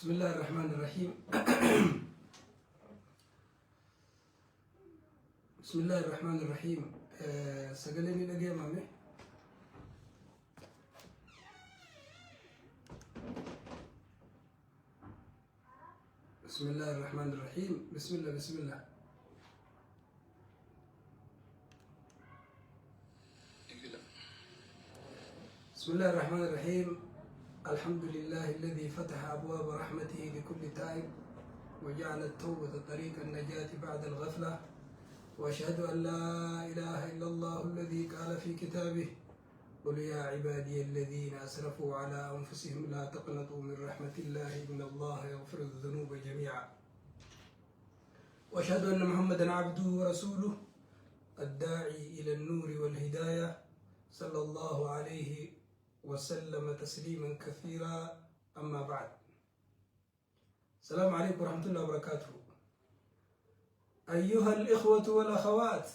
بسم الله الرحمن الرحيم بسم الله الرحمن الرحيم sagaleen ni dhagayamame. بسم الله الرحمن الرحيم بسم الله بسم الله بسم الله الرحمن الرحيم الحمد لله الذي فتح أبواب رحمته لكل تائب وجعل التوبة طريق النجاة بعد الغفلة وأشهد أن لا إله إلا الله الذي قال في كتابه قل يا عبادي الذين أسرفوا على أنفسهم لا تقنطوا من رحمة الله إن الله يغفر الذنوب جميعا وأشهد أن محمدا عبده ورسوله الداعي إلى النور والهداية صلى الله عليه وسلم تسليما كثيرا أما بعد السلام عليكم ورحمة الله وبركاته أيها الإخوة والأخوات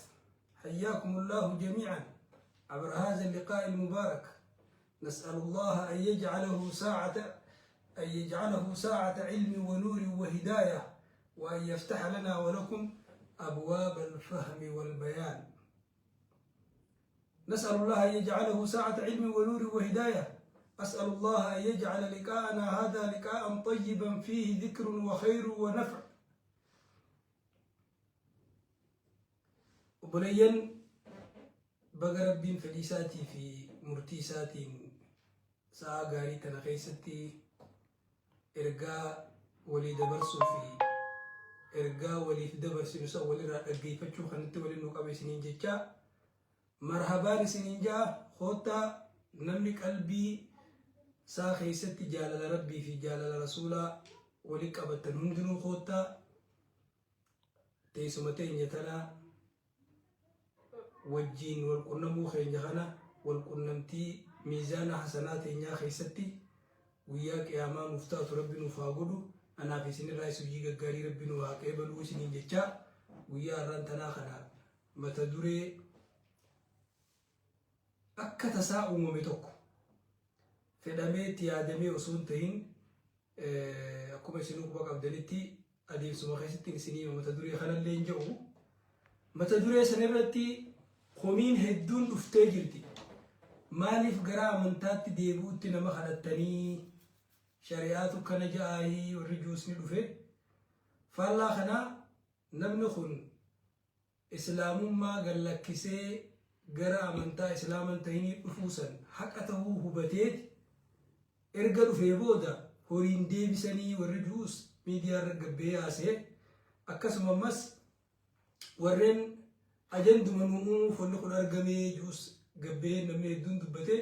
حياكم الله جميعا عبر هذا اللقاء المبارك نسأل الله أن يجعله ساعة أن يجعله ساعة علم ونور وهداية وأن يفتح لنا ولكم أبواب الفهم والبيان نسأل الله أن يجعله ساعة علم ونور وهداية أسأل الله أن يجعل لقاءنا هذا لقاء طيبا فيه ذكر وخير ونفع Obboleeyyan baga Rabbiin fedhii isaatii fi murtii isaatiin sa'aa gaarii tana keessatti ergaa walii dabarsuu fi ergaa waliif dabarsinu san walirraa dhaggeeffachuu kanatti waliin nu qabe isiniin jechaa marhabaan isiniin ja'a koottaa namni qalbii isaa keessatti jaalala Rabbii fi jaalala Rasuulaa wali qabattan hundinuu koottaa teessuma teenya tana wajjiin wal qunnamuu keenya kana wal qunnamtii miizaana hasanaa teenyaa keessatti guyyaa qiyaamaa nuuf taatu rabbi nuuf haa godhu anaaf isinirraayis hojii gaggaarii rabbi nu haa qeebaluu isiniin jechaa guyyaa har'aan tanaa kana mata duree akka tasaa uumame tokko fedhamee itti yaadamee osoo hin tahin akkuma isinuu quba qabdanitti adeemsuma keessatti isinii hima mata duree kanallee hin jedhu. Mata duree san irratti komiin hedduun dhuftee jirti. Maaliif gara amantaatti deebi'utti nama kadhattanii shari'aatu kana ja'aayii warri juusni dhufe. Faallaa kanaa namni kun Islaamummaa gad lakkisee gara amantaa Islaama hin tahinii dhufuu san haqa tahuu hubateeti erga dhufee booda horiin deebisanii warri ju'us miidiyaa irra gad bahee haasaye akkasuma ammas warreen ajanduma nu uumuuf wanni kun argamee ju'us gad bahee namni hedduun dubbate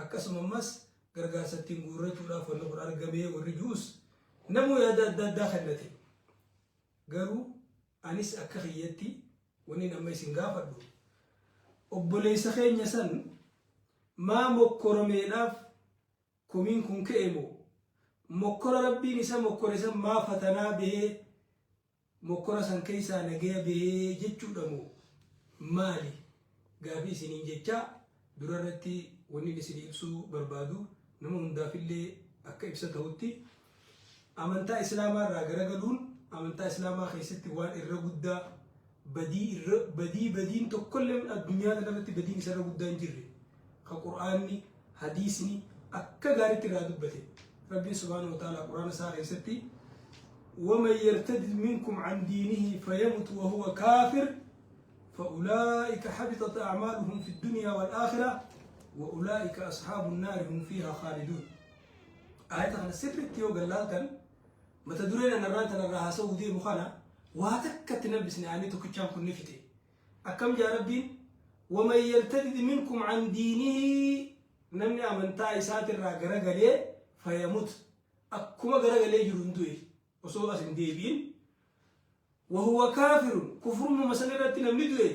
akkasuma ammas gargaarsa ittiin guurrachuudhaaf wanni kun argamee warri ju'us namuu yaada adda addaa kennate. Garuu anis akka kiyyatti wannin amma isin gaafadhu obboleessa keenya san maa mokkorameedhaaf komiin kun ka'e moo mokkora rabbiin isa mokkore san maa fatanaa bahee mokkora san keessaa nagaya bahee jechuudha moo maali gaafii isiniin jechaa dura irratti wannin isin ibsuu barbaadu nama hundaafillee akka ibsa ta'utti Amantaa Islaamaa irraa garagaluun amantaa Islaamaa keessatti waan irra guddaa badii irra badii badiin tokkollee addunyaa tana irratti badiin isa irra guddaa hin jirre ka Qur'aanni hadiisni akka gaariitti irraa dubbate Rabbiin subhaanahu wa ta'ala Qur'aana isaa keessatti ومن يرتد منكم عن دينه فيمت وهو كافر فأولئك حبطت أعمالهم في الدنيا والآخرة وأولئك أصحاب النار هم فيها خالدون Aayata kana sirriitti yoo gallaaltan mata dureen an arraan tana irraa haasa'uu deemu kana waa takka itti nambisne aayni tokkichaan kun ni fixe. Akkam jaa Rabbiin waman yartadid minkum an diinihi namni amantaa isaatirraa garagalee fayamut akkuma garagalee jiru hin du'e osoo as hin deebi'in Wahuwa kaafirun, kufrummuma san irratti namni du'e,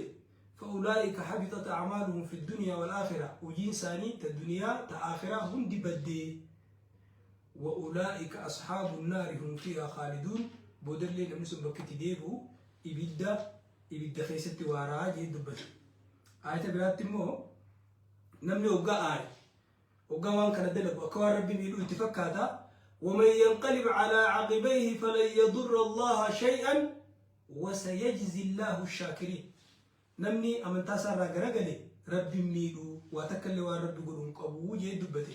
fa'ulaa'ika habitat a'maaluhum fi dunyaa wal aakhira, hojiin isaanii ta duniyaa ta aakhiraa hundi baddee. Wa ulaa'ika ashaabun naari hum fiihaa khaaliduun, boodallee namni sun bakki itti deebi'u ibidda, ibidda keessatti waaraa jee dubbate. Aayata biraatti immoo namni hoggaa aare, hoggaa waan kana dalagu akka waan Rabbi miidhuu itti fakkaata. ومن ينقلب على عقبيه فلن يضر الله شيئا وسيجزي الله الشاكرين. Namni amantaa isaa irraa garagale Rabbi hin miidhu, waa takka illee waan Rabbi godhu hin qabu jee dubbate.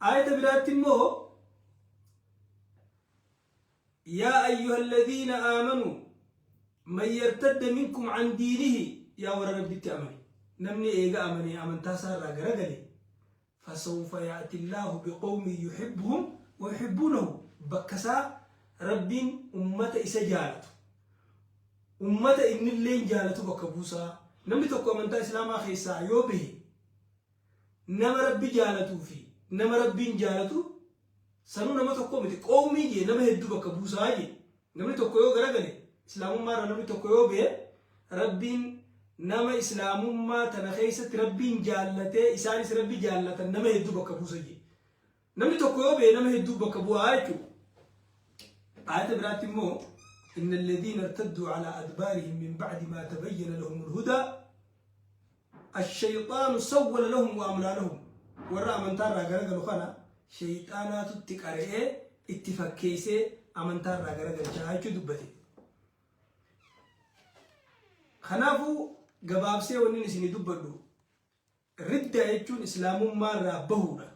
Aayata biraatti immoo yaa ayyuha alladhiina aamanuu man yartadda minkum an diinihi, yaa warra Rabbitti amane, namni eega amane amantaa isaa irraa garagale, fasawfa ya'ti Allaahu biqawmin yuhibbuhum wa yuhibbuunahu, bakka isaa Rabbiin ummata isa jaalatu, ummata innilleen jaalatu bakka buusaa. Namni tokko amantaa Islaamaa keessaa yoo bahe, nama Rabbi jaalatuu fi nama Rabbiin jaalatu sanuu nama tokko miti, qawmii jee, nama hedduu bakka buusaa jee. Namni tokko yoo garagale Islaamummaa irraa, namni tokko yoo bahe, Rabbiin nama Islaamummaa tana keessatti Rabbiin jaallatee isaanis Rabbi jaallatan nama hedduu bakka buusa jee. Namni tokko yoo bahe nama hedduu bakka bu'aa jechuudha. Aayata biraatti immoo inna alladhiina irtadduu alaa adbaarihim min ba'di maa tabayyana lahumul hudaa ash-shayxaanu sawwala lahum wa amlaa lahum. Warra amantaa irraa garagalu kana shayxaanaatu itti qara'ee itti fakkeessee amantaa irraa garagalchaa jechuu dubbate. Kanaafuu gabaabsee wanni isinii dubbadhu, riddaa jechuun Islaamummaa irraa bahuudha.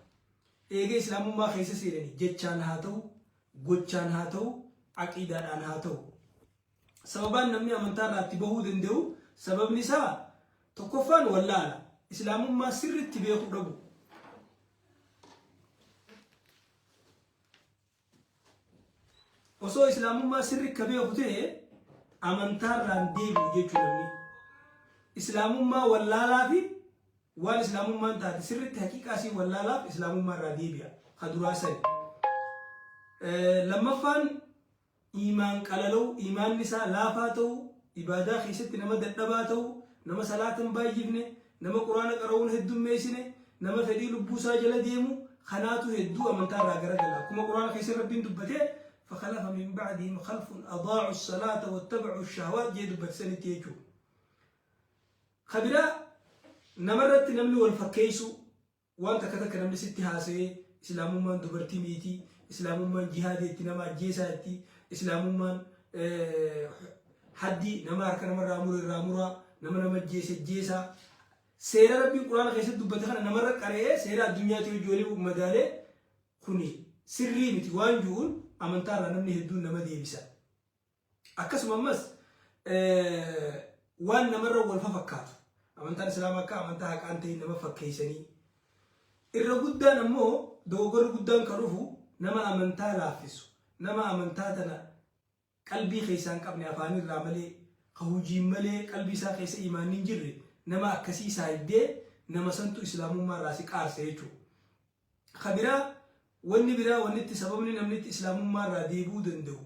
Eega Islaamummaa keessa seenanii jechaan haa ta'u, gochaan haa ta'u, aqiidaadhaan haa ta'u. Sababaan namni amantaa irraa itti bahuu danda'u, sababni isaa tokkoffaan wallaala. Islaamummaa sirriitti beekuu dhabu. Osoo Islaamummaa sirri ka beeku ta'e amantaa irraan deebi'u jechuu namni. Islaamummaa wallaalaa fi waan Islaamummaan taate sirritti haqiiqaa isii wallaalaaf Islaamummaa irraa deebi'a. Ka duraa sani. Lammaffaan iimaan qalalau, iimaanni isaa laafaa ta'uu, ibaadaa keessatti nama dadhabaa ta'uu, nama salaata hin baay'ifne, nama Qur'aana qara'uu hin heddummeessine, nama fedhii lubbuu isaa jala deemu, kanaatu hedduu amantaa irraa garagala. Akkuma Qur'aana keessa Rabbiin dubbatee فخلف من بعدهم خلف أضاعوا الصلاة واتبعوا الشهوات jee dubbate sanitti jechuudha. Ka biraa namarratti namni wal fakkeessuu, waan takka takka namni sitti haasa'ee Islaamummaan dubartii miiti, Islaamummaan jihaada itti nama ajjeesaa itti, Islaamummaan haddii nama harka namarraa mure irraa muraa, nama nama ajjeese ajjeesaa. Seera Rabbiin Quraana keessatti dubbate kana namarra qara'ee seera addunyaatti hojii walii madaalee kuni sirrii miti waan ju'uun amantaarraa namni hedduun nama deebisa. Akkasuma ammas waan namarra wal fafakkaatu. Amantaan Islaamaa akka amantaa haqaan ta'in nama fakkeessanii. Irra guddaan ammoo dogoggorri guddaan kan dhufu nama amantaa laaffisu, nama amantaa tana qalbii keessaa hin qabne, afaanirraa malee, ka hujiin malee qalbii isaa keessa imaanni hin jirre, nama akkasii saahibdee nama santu Islaamummaa irraa si qaarsa jechuudha. Ka biraa, wanni biraa wanni itti sababni namni itti Islaamummaa irraa deebi'uu danda'u,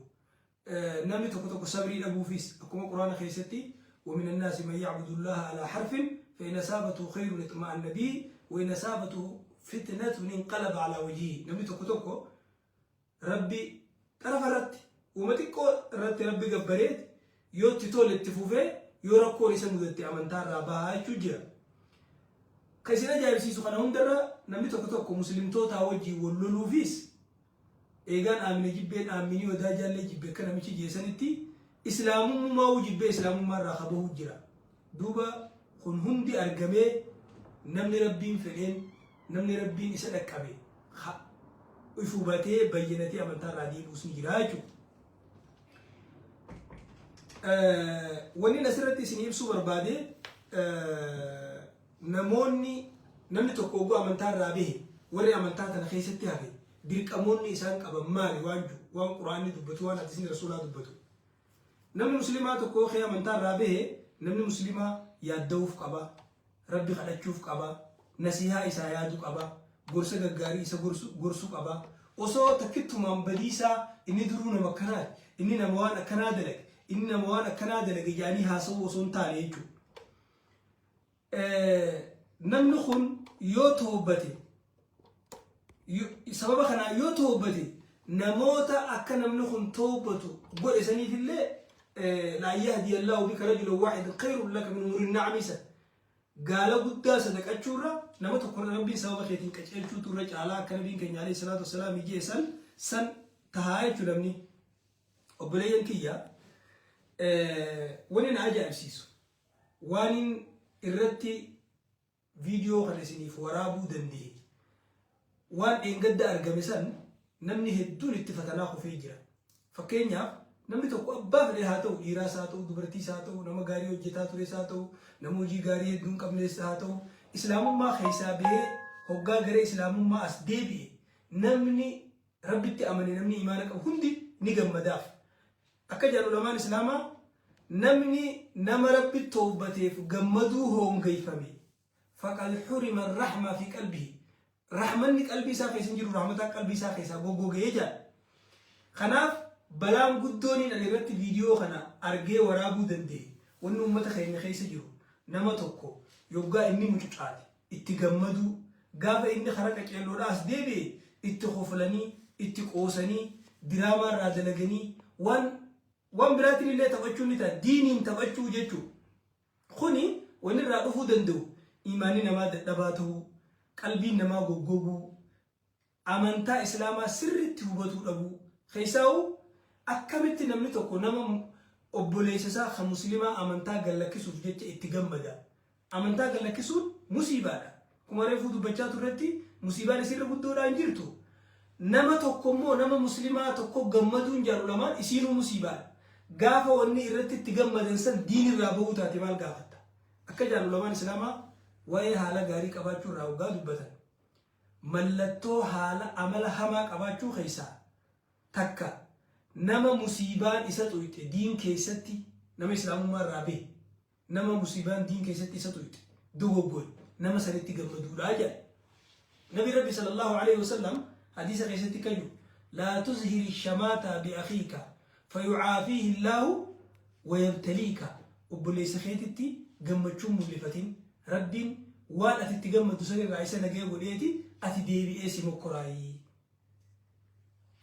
namni tokko tokko sabrii dhabuufis, akkuma Quraana keessatti ومن الناس من يعبد الله على حرف فإن أصابته خير اطمأن به وإن أصابته فتنة انقلب على وجهه. Namni tokko tokko Rabbi xarafa irratti, uuma xiqqoo irratti Rabbi gabbareet yoo itti tole itti fufee, yoo rakkoon isa mudatte amantaa irraa bahaa jechuu jira. Kan isin ajaa'ibsiisu kana hundarra namni tokko tokko muslimtootaa wajjin wal loluufis, eegaan aamina jibbeen aaminii odaa jaallee jibbe akka namichi jeesanitti Islaamummaa jibbee Islaamummaa irraa ka bahu jira. Duuba kun hundi argamee namni Rabbiin fedheen, namni Rabbiin isa dhaqqabe if hubatee bayyanatee amantaa irraa deebi'us ni jira jechuudha. Wanni asirratti isin ibsuu barbaade, namoonni, namni tokko oguu amantaa irraa bahe, warri amantaa tana keessatti hafe dirqamoonni isaan qaban maali waan jiru, waan Quraanni dubbatu, waan hadiisni Rasuulaa dubbatu. Namni Muslimaa tokko kee amantaa irraa bahe, namni Muslimaa yaadda'uuf qaba, Rabbi kadhachuuf qaba, nasihaa isaa yaadu qaba, gorsa gaggaarii isa gorsu qaba. Osoo takkittumaan badiisaa inni duruu nama akkanaati, inni nama waan akkanaa dalage, inni nama waan akkanaa dalage jedhanii haasa'uu osoo hin taane jechuudha. Namni kun yoo toobbate, sababa kanaan yoo toobbate, namoota akka namni kun toobbatu godhe saniifillee لأن يهدي الله بك رجلا واحدا خير لك من حمر النعم. Gaala guddaa sadaqachuurra nama tokko Rabbiin sababa keetiin qaceelchuutu irra caalaa akka nabiin keenya alayhi salaatu wassalaam jee san san tahaa jechuu namni. Obboleeyyan kiyya, wani na ajaa'ibsiisu waanin irratti viidiyoo kana isiniif waraabuu danda'e waan dheengadda argame san namni hedduun itti fatanaa kufee jira. Fakkeenyaaf, namni tokko abbaa fedhe haa ta'u, dhiiraas haa ta'u, dubartiis haa ta'u, nama gaarii hojjetaa tures haa ta'u, nama hojii gaarii hedduu hin qabnes haa ta'u, islaamummaa keessaa bahee hoggaa gara islaamummaa as deebi'e namni Rabbitti amane, namni imaana qabu hundi ni gammadaaf. Akka jedhan ulamaan islaamaa, namni nama Rabbi towbateef gammaduu hoongeyfame faqad hurima rahma fi qalbihi, rahmanni qalbii isaa keessa hin jiru, rahmataan qalbii isaa keessaa goggogee jedha. Kanaaf balaan guddooniin ani irratti viidiyoo kana argee waraabuu danda'e, wanni ummata keenya keessa jiru nama tokko yoggaa inni mucucaate itti gammaduu, gaafa inni kara qaceelloodhaa as deebi'e itti koflanii, itti qoosanii, diraamaa irraa dalaganii, waan waan biraatiin illee taphachuun ni ta'a, diiniin taphachuu jechuu. Kuni wanni irraa dhufuu danda'u imaanni namaa dadhabaa ta'uu, qalbiin namaa goggoguu, amantaa islaamaa sirriitti hubatuu dhabuu. Keessaa'u akkamitti namni tokko nama obboleessa isaa kan muslimaa amantaa gad lakkisuuf jecha itti gammada? Amantaa gad lakkisuun musiibaadha. Akkuma reefuu dubbachaa turretti musiibaan isirra guddoodhaa hin jirtu. Nama tokko immoo nama muslimaa tokko gammaduun jaalu lamaan isiinuu musiibaadha. Gaafa wanni irratti itti gammadan san diin irraa bahuu taate maal gaafatta? Akka jaalu lamaan islaamaa waa'ee haala gaarii qabaachuu irraa hoggaa dubbatan, mallattoo haala amala hamaa qabaachuu keessaa takka nama musiibaan isa xuyxe diin keessatti, nama islaamummaa irraa bahe, nama musiibaan diin keessatti isa xuyxe, dogoggore, nama sanitti gammaduudha jedha. Nabi Rabbi sallallahu alaihi wasallam hadiisa keessatti kayu, laa tuzhiri shamaata bi akhiika fayucaafiihi Allaahu wayabtaliika, obboleessa keetitti gammachuu hin mul'ifatin, Rabbiin waan ati itti gammaddu san irraa isa nagaya godheeti ati deebi'ee si mokkoraayi.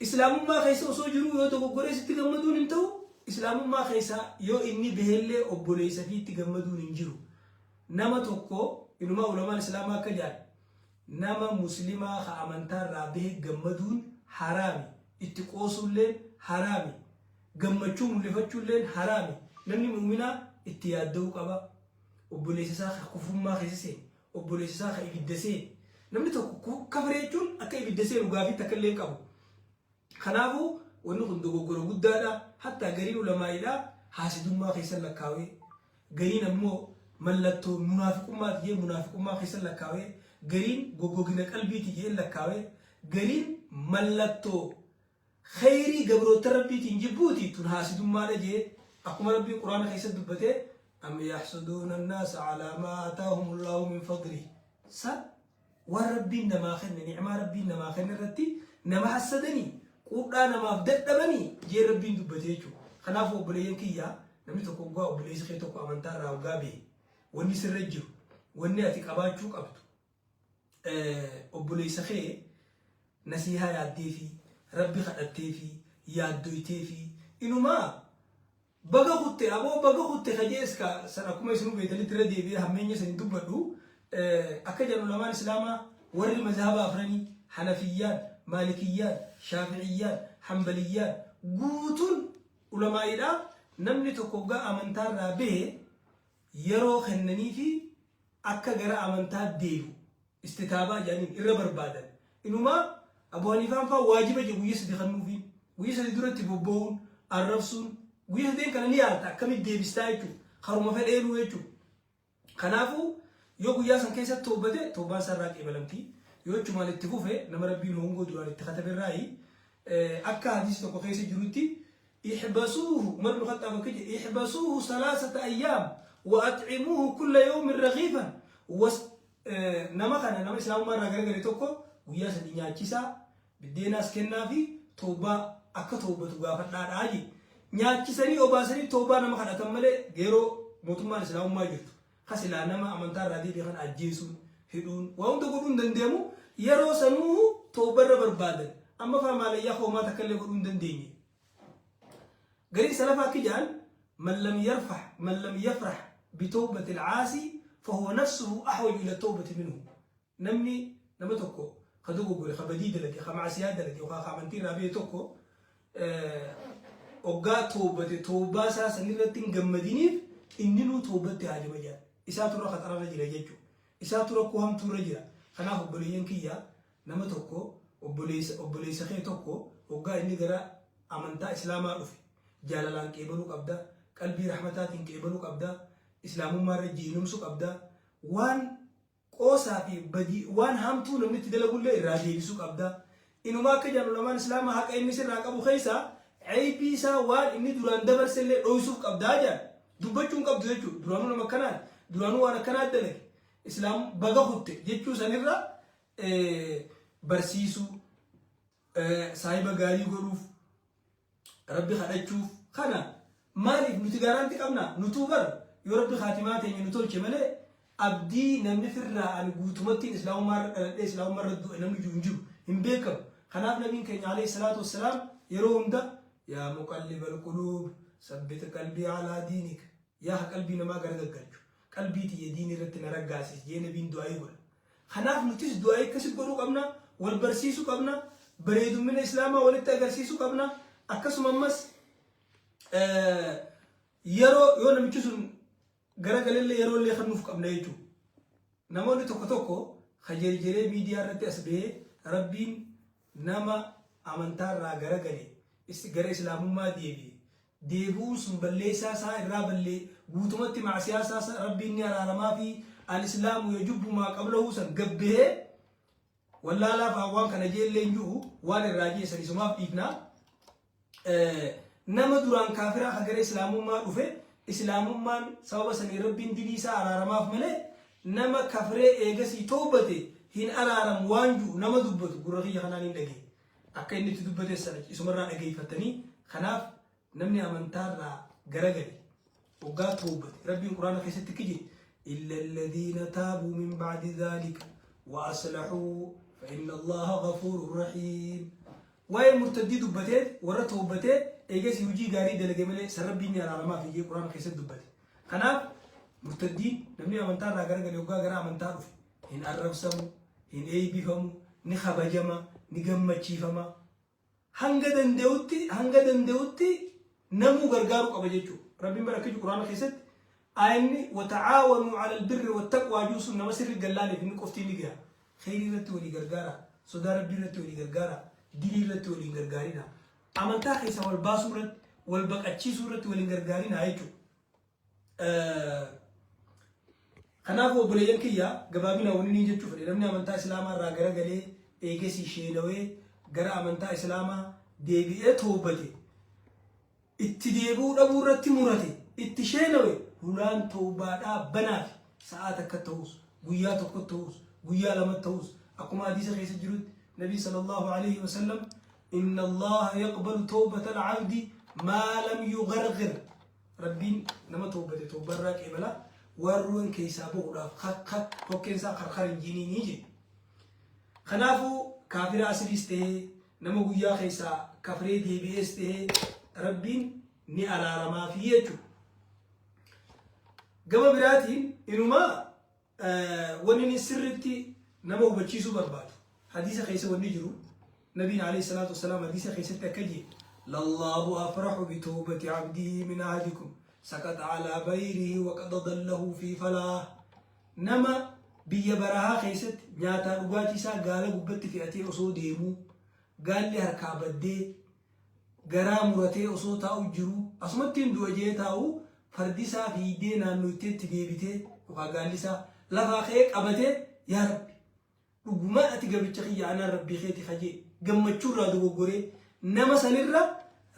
Islaamummaa keessa osoo jiruu yoo dogoggoree sitti gammaduun hin ta'u, islaamummaa keessa yoo inni bahellee obboleessa fiitti gammaduun hin jiru. Nama tokko inumaa ulamaan islaamaa akka jedhan, nama muslimaa ka amantaa irraa bahe gammaduun haraami, itti qoosuulleen haraami, gammachuu mul'ifachuulleen haraami. Namni mu'minaa itti yaadda'uu qaba. Obboleessa isaa ka kufrummaa keessa seene, obboleessa isaa ka ibidda seene. Namni tokko kafare jechuun akka ibidda seenu gaafii takka illee hin qabu. Kanaafuu wanni kun dogoggora guddaadha. Hattaa gariin ulamaa'iidha haasidummaa keessa lakkaawee, gariin ammoo mallattoo munaafiqummaati jee munaafiqummaa keessa lakkaawee, gariin goggogina qalbiiti jee lakkaawee, gariin mallattoo kheyrii gabroota Rabbiitiin jibbuuti, tun haasidummaadha jee, akkuma Rabbiin Quraana keessatti dubbatee, am yaxsuduuna annaasa calaa maa aataahumullaahu min fadlih. Sa waan Rabbiin namaa kenne, ni'maa Rabbiin namaa kenne irratti nama hassadanii, quudhaa namaaf dadhabanii jee Rabbiin dubbatee jechuudha. Kanaafuu obboleeyyan kiyyaa, namni tokko hoggaa obboleessi kee tokko amantaa irraa hoggaa bahe, wanni sirra jiru, wanni ati qabaachuu qabdu, obboleessa kee nasiihaa yaaddeefi, Rabbi kadhatteefi, yaaddoyteefi, inumaa baga kutte aboo baga kutte kajees ka san akkuma isinuu beektanitti irra deebi'ee hammeenya san hin dubbadhu. Akka jedhan ulamaan islaamaa warri mazhaba afranii, hanafiyyaan, maalikiyyaan, shaafi'iyyaan, hanbaliyyaan, guutuun ulamaa'iidha, namni tokko hoggaa amantaarraa bahe yeroo kennaniifi akka gara amantaa deebi'u istitaabaa jedhaniin irra barbaadan. Inumaa Abu Haniifaan faa waajiba jedhu guyya 3 kennuufiin, guyya 3 duratti bobba'uun, arrabsuun, guyya sadeen kana ni yaalta akkamitti deebistaa jechuudha. Karuma fedheenuu jechuudha. Kanaafuu yoo guyyaa san keessatti toobbate toobbaan isaa irraa qeebalamti. Yoo achumaan itti fufe nama Rabbiin hongoo duraan itti katabe irraayi. Akka hadiisi tokko keessa jirutti, ihbasuuhu, Umar ibn Khaxxaab akka jedhe, ihbasuuhu salaasata ayyaam wa at'imuuhu kulla yawmin raghiifan. Nama kana, nama islaamummaa irraa garagale tokko guyyaa 3 nyaachisaa, biddeenaas kennaa fi toobbaa akka toobbatu gaafadhaadhaa jedhe. Nyaachisanii obaasanii toobbaa nama kadhatan malee yeroo mootummaan islaamummaa jirtu ka silaa nama amantaa irraa deebi'e kana ajjeesuun, hidhuun, waa hunda godhuu hin dandeemu, yeroo sanuu tooba irra barbaadan. Amma faa maalayyaa hoomaa takka illee godhuu hin dandeenye. Gariin salafaa akki jedhan, man lam yarfah man lam yafrah bitawbati al-aasi Fahuwa nafsuhu ahwaju ila tawbati minhu. Namni nama tokko ka dogoggore, ka badii dalage, ka macasiyaa dalage yookaan ka amantii irraa bahe tokko oggaa toobate toobaa isaa sanirratti hin gammadiniif, inninuu toobatti haajama jedhan. Isaatu irra khaxararra jira jechuudha. Isaatu rakkoo hamtuurra jira. Kanaaf obboleeyyan kiyya, nama tokko, obboleessa kee tokko hoggaa inni gara amantaa islaamaa dhufe jaalalaan qeebaluu qabda, qalbii rahmataatiin qeebaluu qabda, islaamummaa irra jiinumsuu qabda, waan qoosaa fi badii, waan hamtuu namni itti dalagullee irraa deebisuu qabda. Inumaa akka jedhan ulamaan islaamaa, haqa inni sirraa qabu keessaa ceebii isaa, waan inni duraan dabarsellee dhoysuuf qabdaa jedhan. Dubbachuu hin qabdu jechuudha. Duraanuu nama akkanaati. Duraanuu waan akkanaa dalage. Islaam baga kutte jechuu sanirra barsiisuu, saahiba gaarii godhuuf, rabbi kadhachuuf. Kana maaliif nuti gaaraanti qabna? Nutuu bar yoo rabbi kaatimaa teenya nu tolche malee, abdii namni firraa ani guutumattiin islaamummaa irra dhaladhee islaamummaa irra du'e namni jiru hin jiru, hin beekamu. Kanaaf nabiin keenya alayhi salaatu wassalaam yeroo hunda "Yaa muqallibal quluub, sabbit qalbii alaa diinik, yaa qalbii namaa garagaggalchu, qalbii tiyya diinii irratti na raggaasis" jee nabiin du'aayii godha. Kanaaf nutis du'aayii akkasi godhuu qabna, wal barsiisuu qabna, bareedummina islaamaa walitti agarsiisuu qabna. Akkasuma ammas yeroo yoo namichi sun garagalellee yeroo illee kennuuf qabna jechuudha. Namoonni tokko tokko kajerjeree miidiyaa irratti as bahee rabbiin nama amantaarraa garagale gara islaamummaa deebi'e, deebi'uun sun balleessaa isaa irraa ballee guutumatti macsiyaa isaa rabbiin ni araaramaa fi al-islaamu yajubbu maa qablahu san gabbahee wallaalaa fa'aa waan kana jeellee hin jiru, waan irraa jeessan isumaaf dhiifnaa. Nama duraan kaafiraa ka gara islaamummaa dhufe, islaamummaan sababa sanii rabbiin dilii isaa araaramaaf malee, nama kafree eegasii toobate hin araaramu waan jiru nama dubbatu gurra kiyya kanaan hin dhagee. Akka inni itti dubbate sana isumarraa dhageeffattanii. Kanaaf namni amantaarraa garagale waggaa toobate, rabbiin quraana keessatti kije "illa alladhiina taabuu min ba'di dhaalika wa aslahuu fa inna allaha ghafuurun rahiim". Waa'ee murtaddii dubbatee, warra toobatee eegasii hojii gaarii dalage malee san rabbiin ni araaramaaf jee quraana keessatti dubbate. Kanaaf murtaddiin, namni amantaarraa garagale waggaa gara amantaa dhufe, hin arrabsamu, hin eeybifamu, ni kabajama, ni gammachiifama. Hanga danda'utti namuu gargaaruu qaba jechuudha. Rabbiin bara akka quraana keessatti aayanni "wata'aawanuu ala albirri wattaqwaa" jiru sun nama sirri gallaaleef inni qofti ni gaha. Kheyrii irratti walii gargaara, sodaa rabbii irratti walii gargaara, dilii irratti waliin gargaarina. Amantaa keessa wal baasuu irratti, wal baqachiisuu irratti waliin gargaarina jechuudha. Kanaaf obboleeyyan kiyya, gabaabina wanni niin jechuu fedhe, namni amantaa islaamaa irraa garagalee eegesii sheenawee gara amantaa islaamaa deebi'ee toobate, itti deebi'uu dhabuu irratti murate, itti sheenawe, hulaan toobaadhaa banaafi. Sa'aa takka ta'us, guyyaa tokko ta'us, guyyaa lama ta'us, akkuma hadiisa keessa jirutti nabii sallallahu alaihi wasallam "inna allaha yaqbalu tawbata al-abdi maa lam yugharghir". Rabbiin nama toobate toobarraa qeebala waan ruwan keessaa bahuudhaaf kokkeen isaa karkar hin jiniinii jedhe. Kanaafuu kaafira asiliis ta'ee, nama guyyaa keessaa kafree deebi'ees ta'ee, rabbiin ni araaramaafii jechuudha. Gama biraatiin inumaa wanni inni sirritti nama hubachiisuu barbaadu, hadiisa keessa wanni jiru, nabiin alayhi salaatu wasalaam hadiisa keessatti akka jee "lallaahu afraxu bitawbati cabdihi min ahadikum saqaxa alaa bayrihi waqad adallahu fi falaah". Nama biyya barahaa keessatti nyaataa dhugaatii isaa gaala gubbatti fe'atee osoo deemuu gaalli harkaa baddee, garaa muratee osoo taa'u jiru, asumatti hin du'a jee taa'u, fardi isaa fiigdee naannoo itteetti deebitee yookaan gaalli isaa lafaa ka'ee qabatee, "Yaa Rabbi, dhugumaan ati gabricha kiyya, anaan rabbii keeti" kajee gammachuu irraa dogoggoree, nama sanirra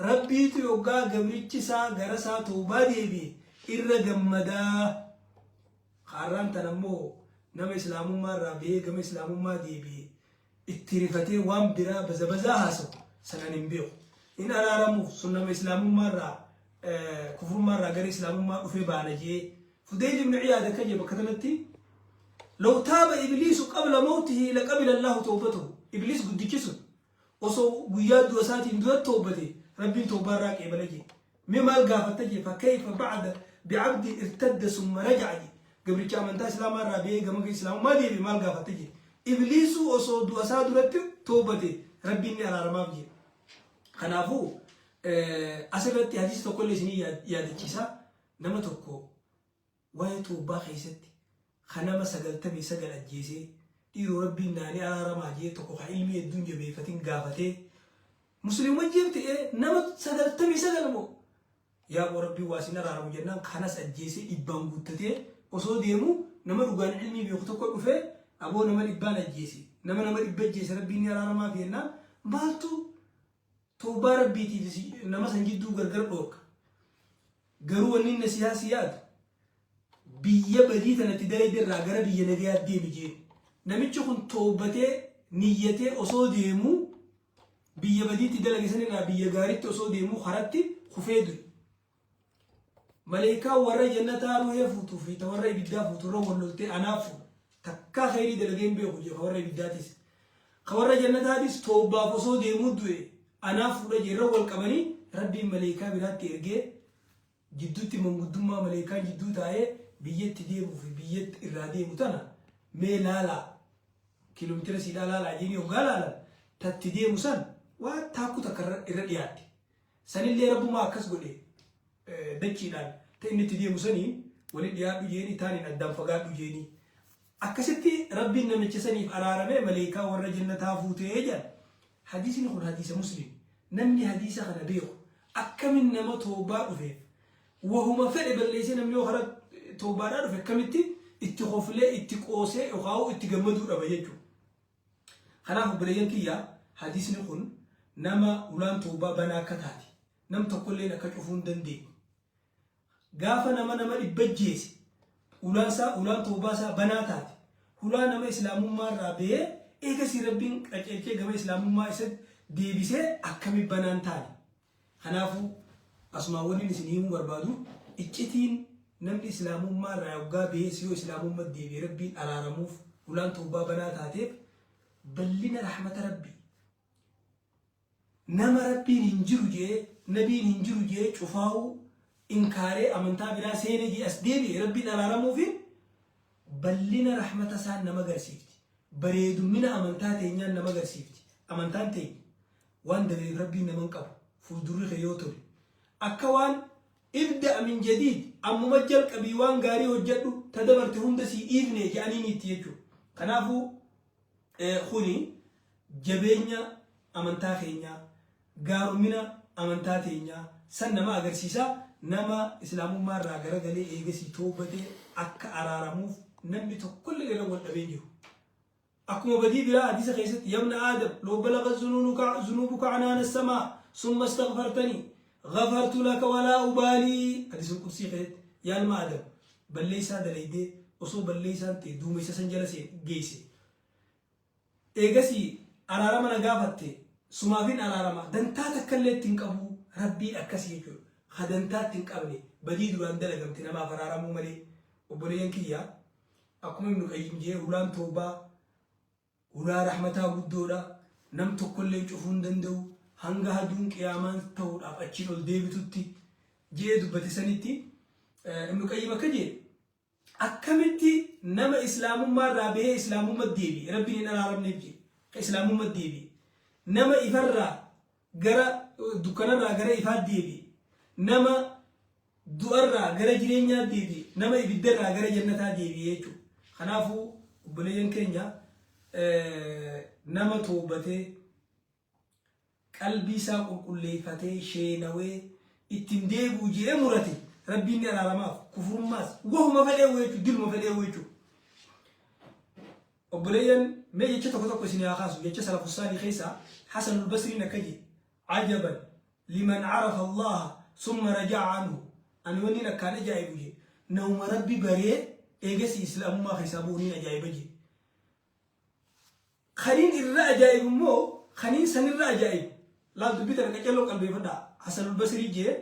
rabbiitu yoggaa gabrichi isaa gara isaa toobaa deebi'e irra gammadaa. Kaarraan tan ammoo nama islaamummaa irraa bahee gama islaamummaa deebi'e itti rifatee waan biraa bazabazaa haasawu sanan hin beeku. Hin araaramuuf sun nama islaamummaa irraa, kufrummaa irraa gara islaamummaa dhufee baana jee. Fudayl ibn Iyaad akka jee bakka kanatti "law taaba ibliisu qabla mawtihi laqabila Allahu tawbatahu". Ibliis guddichi sun osoo guyyaa du'a isaatiin dura toobate rabbiin toobaa irraa qeebala jee. Mee maal gaafatta jee, "fakayfa ba'da bi'abdi irtadda summa raja'a" jee. Gabricha amantaa Islaamaa irraa ba'ee gama Islaamummaa deebi'e maal gaafatte jedhe. Ibliisuu osoo du'a isaa duratti toobate Rabbiin ni araaramaaf jedhe. Kanaafuu asirratti hadiisa tokkollee isinii yaadachiisa. Nama tokko waa'ee toobbaa keessatti ka nama 99 ajjeesee dhiiroo Rabbiin naa ni araaramaa jee tokko ka ilmii hedduun jabeeffatin gaafatee musliimuma ajjeefte nama 99 moo yaa boo Rabbiin waa sin araaramu jennaan kanas ajjeesee dhibbaan guuttatee osoo deemu nama dhugaan ilmii beeku tokko dhufee aboo nama dhibbaan ajjeese nama nama dhibba ajjeese Rabbiin ni araaramaaf jennaan maaltu toobbaa Rabbiitiif nama san jidduu gargar dhoorka. Garuu wanni inni nasihaa si yaadu biyya badii tanatti dalayde irraa gara biyya nagayaa deemi jeen. Namichi kun toobbatee niyyatee osoo deemuu biyya badiitti dalage san irraa biyya gaariitti osoo deemuu karatti kufee du'e. Maleekaan warra jannataa ruhee fuutuu fi ta warra ibiddaa fuutu irra wal loltee anaaf fuudha. Takkaa kheyrii dalagee hin beeku jee ka warra ibiddaatis. Ka warra jannataatis toobbaaf osoo deemuu du'e anaaf fuudha jee irra wal qabanii Rabbiin maleekaa biraatti ergee jidduutti manguddummaa maleekaan jidduu taa'ee biyyatti deemuu fi biyyatti irraa deemu tana mee laalaa kiiloomeetira siidhaa laalaa jeeni hoggaa laalan tatti deemu san waa taakku takka irra dhiyaatte. Sanillee Rabbumaa akkas godhe dachiidhaan ta inni itti deemu saniin wali dhiyaadhu jeeni taaniin addaan fagaadhu jeeni. Akkasitti Rabbiin namicha saniif araaramee maleeykaa warra jannataa fuutee jedhan. Hadiisni kun hadiisa Muslim. Namni hadiisa kana beeku akkamin nama toobaa dhufeef wahuma fedhe balleessee namni yoo kara toobaadhaa dhufe akkamitti itti koflee itti qoosee yookaan itti gammaduu dhaba jechuudha. Kanaaf obboleeyyan kiyya hadiisni kun nama ulaan tawbaa banaa akka taate nam tokkolleen akka cufuu hin dandeenye gaafa nama nama dhibba ajjeese ulaan isaa ulaan tawbaa isaa banaa taate hulaa nama islaamummaa irraa ba'ee eegasii Rabbiin qaceelchee gama islaamummaa isa deebisee akkami banaan taane. Kanaafuu asumaan wanni isin himuu barbaadu iccitiin namni islaamummaa irraa yoggaa bahees yoo islaamumma deebi'e Rabbiin araaramuuf ulaan tawbaa banaa taateef ballina rahmata Rabbii nama Rabbiin hin jiru je'ee nabiin hin jiru je'ee cufaa'uu inkaaree amantaa biraa seene je'e as deebi'e Rabbiin araaramuufi ballina rahmata isaan nama garsiifti. Bareedummina amantaa teenyaan nama garsiifti. Amantaan teenya waan dabreef Rabbiin nama hin qabu. Fuuldurri kee yoo tole. Akka waan ibda'a min jadiid ammuma jalqabii waan gaarii hojjadhu ta dabarte hunda sii dhiifne je'aniiniitti jechuudha. Kanaafuu kuni jabeenya amantaa keenyaa, gaaromina amantaa teenyaa san nama agarsiisa. Nama islaamummaa irraa garagalee eegasii toobate akka araaramuuf namni tokkollee irra wal dhabee hin jiru. Akkuma badii biraa hadiisa keessatti yabna Aadam law balagha zunuubuka anaana samaa summa astaghfartanii ghafartu laka walaa ubaalii hadiisa qudsii keessatti yaa ilma Aadam balleessaa dalaydee osoo balleessaan ta'e duumessa san jala geesse Eegasii araarama na gaafatte sumaafin araarama dantaa takkallee itti hin qabu Rabbiin akkasi jechuudha. Ka dantaa itti hin qabne badii duraan dalagamte namaaf araaramuu malee. Obboleeyyan kiyya akkuma Ibnu Qayyim jee hulaan tawbaa hulaa rahmataa guddoodha. Nam tokkolleen cufuu hin danda'u hanga haduun qiyaamaan ta'uudhaaf achiin ol deebitutti jee dubbate sanitti Ibnu Qayyim akka jee Akkamitti nama islaamummaa irraa bahee islaamummatti deebi'e Rabbiin hin araaramneef jedhe ka islaamummatti deebi'e nama ifarraa gara dukkanarraa gara ifaatti deebi'e nama du'arraa gara jireenyaa deebi'e nama ibiddarraa gara jannataa deebi'e jechuudha. Kanaafuu obboleeyyan keenya nama toobatee qalbii isaa qulqulleeyfatee sheenawee itti hin deebi'u je'ee murate Rabbiin ni araaramaaf kufrummaas wahuma fedheewu jechuudha diluma fedheewu jechuudha. Obboleeyyan mee jecha tokko tokko isin haa kaasu jecha salafu saalih keessaa Hasanul Basriin akka jedhe ajaban liman arafa Allaha summa raja'a anhu ani wanniin akkaan ajaa'ibu jedhe namuma Rabbi baree eegasii islaamummaa keessaa bu'u niin ajaa'iba jedhe. Kaniin irra ajaa'ibu immoo kaniin sanirra ajaa'ibu. Laal dubbii tana qaceelloo qalbeeffadhaa. Hasanul Basrii jee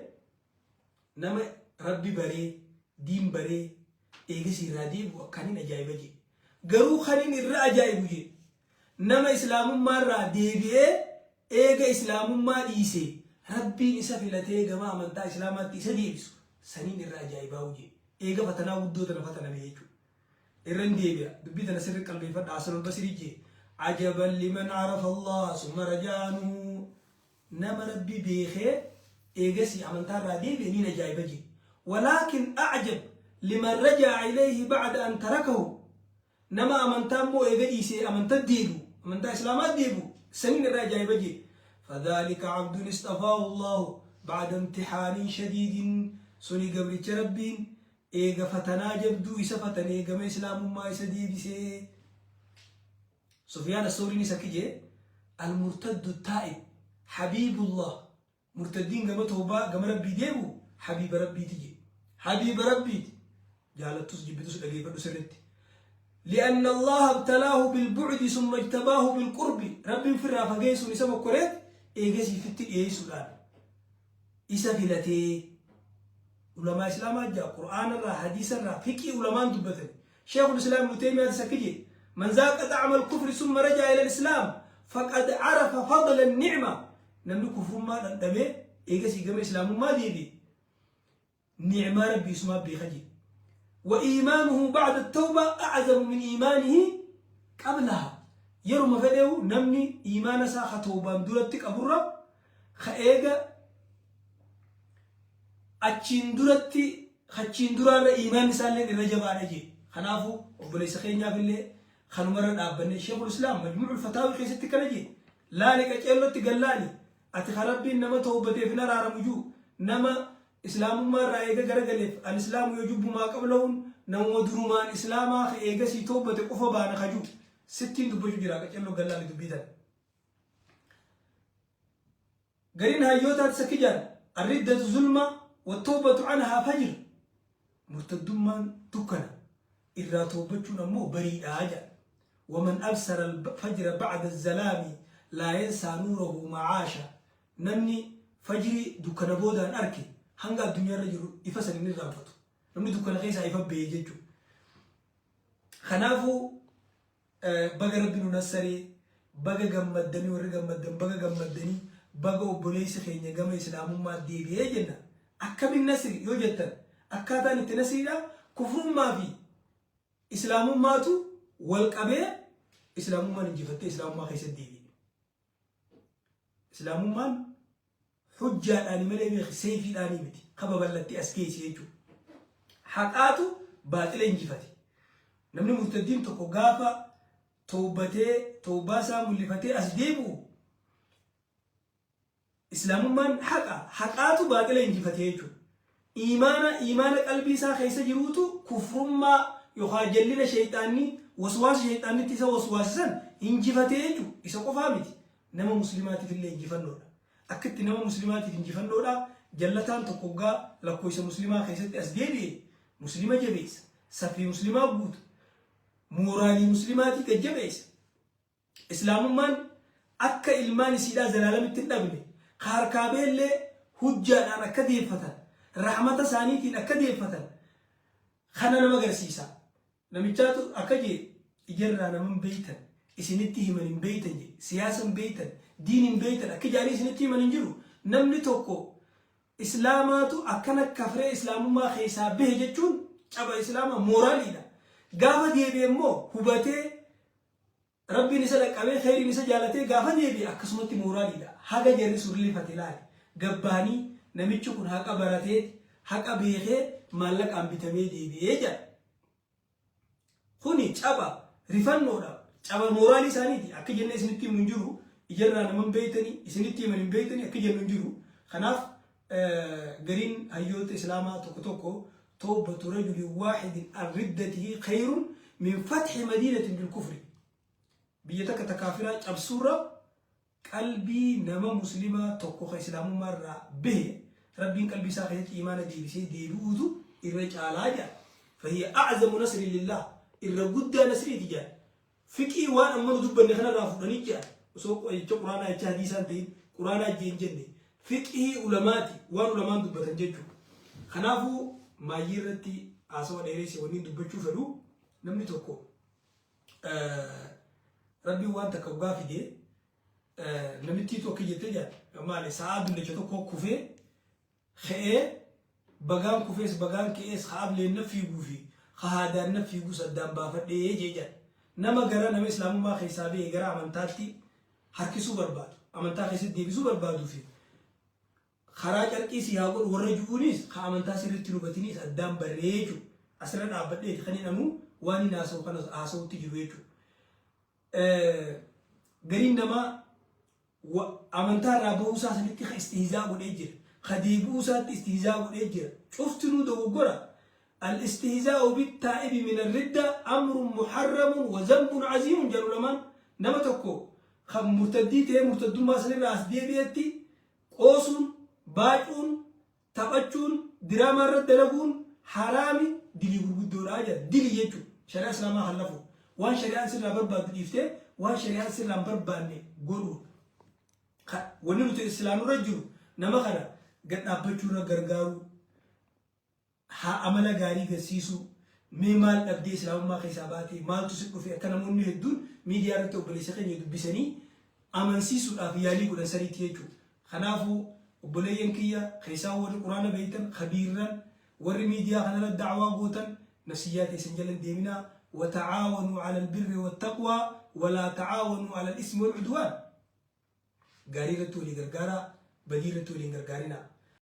nama Rabbi baree diin baree eegasii irraa deebi'u akkaniin ajaa'iba jee. Garuu kaniin irra ajaa'ibu jee nama islaamummaa irraa deebi'ee eega islaamummaa dhiisee Rabbiin isa filatee gama amantaa islaamaatti isa deebisu saniin irra ajaa'ibaa jee. Eega fatanaa guddoo tana fataname jechuudha. Irran deebi'a. Dubbii tana sirri qalbeeffadha. Hasanul Basrii jee. Ajaban liman arafa Allah summa raja'a anhu. Nama Rabbi beekee eegasii amantaa irraa deebi'e niin ajaa'iba jee. Walaakin a'jab liman raja'a ilayhi ba'da an tarakahu. Nama amantaa immoo eega dhiisee amanta deebi'u, amantaa Islaamaa deebi'u, saniin irra ajaa'iba jee. Fadhaalika abdun isxafaahu Allaahu ba'da imtihaanin shadiidin. Suni gabricha Rabbiin eega fatanaa jabduu isa fatanee gama Islaamummaa isa deebisee. Sufyaan Assawriinis akki jee, Al-murtaddu taa'ib habiibullah. Murtaddiin gama tawbaa gama Rabbii deebi'u habiiba Rabbiiti jee. Habiiba Rabbiiti. Jaalattus jibbitus dhageeffadhu sirritti. Li'anna Allaha ibtalaahu bilbu'di summa ijtabaahu bilqurbi. Rabbiin firraa fageessuun isa mokkoreet eegasii fitti dhiyeessuudhaan isa filatee. Ulamaa Islaamaa jaa Qur'aanarraa, hadiisarraa, fiqii ulamaan dubbatani. Sheekhul Islaam Ibnu Teeymiyaatis akki jee, Man zaaqa xa'ama al-kufri summa raja'a ila al-Islaam faqad arafa fadla an-ni'ma. Namni kufrummaa dhandhamee eegasii gama Islaamummaa deebi'e ni'maa Rabbii isumaa beeka jee. Wa iimaanuhu ba'da at-tawba a'zamu min iimaanihi qablaha. Yeruma fedheehu namni iimaana isaa ka tawbaan duratti qaburra ka eega achiin duratti achiin duraarra iimaanni isaallee irra jabaadha jee. Kanaafuu obboleessa keenyaafillee kanumarra dhaabbannee Sheekul Islaam Majmuucul Fataawii keessatti kana jee. Laali qaceellotti gallaali. Ati ka Rabbiin nama tawbateef hin araaramu juu nama Islaamummaa irraa eega garagaleef al-Islaamu yajubbu maa qablahuun namuma durumaan Islaamaa ka eegasii tawbate qofa baana ka juu sittiin dubbachuu jira qaceelloo gallaali dubbii tana. Gariin hayyootaatis akki jedhan, Ar-riddatu zulma wat-tawbatu anhaa fajr. Murtaddummaan dukkana, irraa tawbachuun ammoo bariidha jedhan. Waman absara al-fajra ba'da az-zalaami laa yansaa nuurahu maa aasha. Namni fajrii dukkana boodaan arke hanga addunyaarra jiru ifa san hin irraanfatu. Namni dukkana keessaa ifa bahe jechuudha. Kanaafuu Baga Rabbi nu nassaree, baga gammaddanii warri gammaddan baga gammaddanii, baga obboleessi keenya gama Islaamummaa deebi'ee jenna. Akkamin nasri yoo jettan akkaataan itti nasriidha kufrummaa fi Islaamummaatu wal qabee Islaamummaan injifattee Islaamummaa keessatti deebi'e. Islaamummaan hujjaadhaani malee beeki seeyfiidhaanii miti ka babal'attee as geesse jechuudha. Haqaatu baaxila injifate. Namni murtaddiin tokko gaafa towbatee towbaa isaa mul'ifatee as deebi'u Islaamummaan haqa haqaatu baaxila injifate jechuudha. Iimaana iimaana qalbii isaa keessa jiruutu kufrummaa yookaan jallina sheeyxaanni waswaasa sheeyxaannitti isa waswaasisan injifatee jechuudha. Isa qofaa miti. Nama muslimaatiif illee injifannoodha. Akka itti nama muslimaatiif injifannoodha jallataan tokko hoggaa lakkoofsa muslimaa keessatti as deebi'e muslima jabeessa. Saffii muslimaa guuta. Mooraalii muslimaatii gad jabeessa. Islaamummaan akka ilmaan isiidhaa zalaalamitti hin dhabne, ka harkaa beellee hujjaadhaan akka deeffatan, rahmata isaaniitiin akka deeffatan kana nama garsiisa. Namichaatu akka jee ijarraa nama hin beeytan, isinitti himan hin beeytan jee, siyaasa hin beeytan, diin hin beeytan akka jaanii isinitti himan hin jiru. Namni tokko Islaamaatu akkana kafree Islaamummaa keessaa bahe jechuun caba Islaamaa mooraaliidha. Gaafa deebi'e immoo hubatee Rabbiin isa dhaqqabee kheyriin isa jaalatee gaafa deebi'e akkasumatti mooraaliidha. Haga jarri sun rifate laali. Gabbaanii namichi kun haqa barateeti, haqa beekee maallaqaan bitamee deebi'ee jedha. Kuni caba, rifannoodha. Caba mooraalii isaaniiti. Akka jennee isinitti himu hin jiru. Ijarraa nama hin beektanii, isinitti himan hin beektanii akka jennu hin jiru. Kanaaf gariin hayyoota Islaamaa tokko tokko tawbatu rajulin waahidin an riddatihi khayrun min fathi madiinatin bil kufri. Biyya takka ta kaafiraa cabsuurra qalbii nama muslimaa tokko ka Islaamummaa irraa bahe Rabbiin qalbii isaa keessatti iimaana deebisee deebi'uutu irra caalaa jedha. Fahiya a'zamu nasrin lillah. Irra guddaa nasriiti jedha. Fiqhii waan amma nu dubbanne kanarraa fudhanii jedhan. Osoo jecha Quraanaa jecha hadiisaa hin ta'in Quraanaa jee hin jenne. Fiqhii ulamaati waan ulamaan dubbatan jechuudha. Kanaafuu maayyii irratti haasawa dheereesse wanni dubbachuu fedhu namni tokko Rabbiin waan takka dhugaa fidee namittiitu akka jettee jedha maali sa'aa dullacha tokko kufee Ka'ee bagaan kufees bagaan ka'ees ka ableenna fiiguu fi Ka haadaan na fiigus addaan baafadhee jee jedha. Nama gara nama Islaamummaa keessaa bahe gara amantaatti harkisuu barbaadu, amantaa keessatti deebisuu barbaaduu fi karaa carqii sii haa godhu warra ju'uunis ka amantaa sirriitti hin hubatiniis addaan barree jechuudha. Asirra dhaabbadheeti kan hin anuu waan hin haasa'u kana haasa'utti jiru jechuudha. Gariin namaa Amantaa irraa bahuu isaa sanitti ka istihzaa godhee jira. Ka deebi'uu isaatti istihzaa godhee jira. Cuftinuu dogoggora. Al-istihzaa'u bit-taa'ibi min ar-ridda amrun muharramun wa zanbun aziimun jedhan ulamaan. Nama tokko kan murtaddii ta'ee murtaddummaa sanirraa as deebi'etti qoosuun, baacuun, taphachuun, diraamaa irratti dalaguun haraami dilii gurguddoodha jedha. Dilii jechuun shari'aa islaamaa kan lafu waan shari'aan sirraa barbaaddu dhiiftee waan shari'aan sirraa hin barbaanne godhuudha. Wanni nuti islaamurra jiru nama kana gad dhaabbachuu irra gargaaruu, haa amala gaarii garsiisuu, mee maal dhabdee islaamummaa keessaa baatee maaltu si dhufe akka namoonni hedduun miidiyaa irratti obboleessa keenya dubbisanii amansiisuudhaaf yaalii godhan sanitti jechuudha. Kanaafuu obboleeyyan kiyya keessaa warri quraana beektan kabiirran warri miidiyaa kanarra da'waa gootan nafsiyyaa teessan jala hin deeminaa wata'aawanuu alal birri wattaqwaa walaa ta'aawanuu alal ismi wal udwaan. Gaarii irratti walii gargaaraa badii irratti walii hin gargaarinaa.